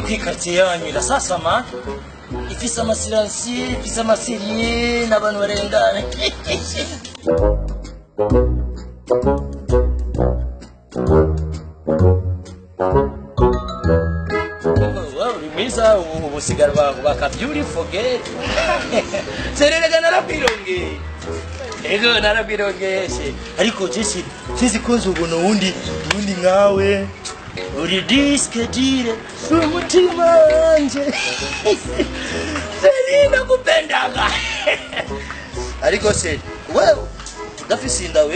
Kwikaritsiye yanyu irasasama, ifise amasiransi, ifise amasiriye n'abantu barengana. Uri mwiza, ubu usigara baka beautiful girl. Sererega narakwirongeye. Ego narakwirongeye. Ariko jesi sinzi ko nzobona uwundi nkawe. Uri disque dire umutima wanje. Seri nakupendaga. Ariko seri wewe udafise inda we.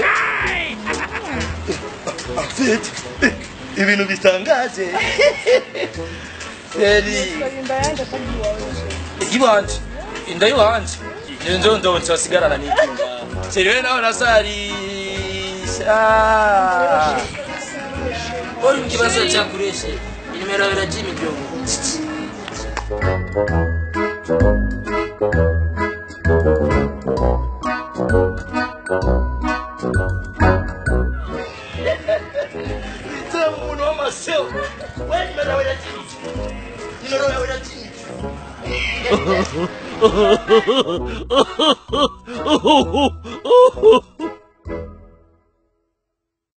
En fait, ibintu bitangaje. Seri iwanje, inda iwanje. Nzo ndo nsigarana n'ikinga. Seri we nawe nasarisha. Uri mu kibazo cyakureshe inimero ya Jimmy Jogo. Umuntu w'amaseo. We nimero ya Jimmy. Nimero ya Jimmy.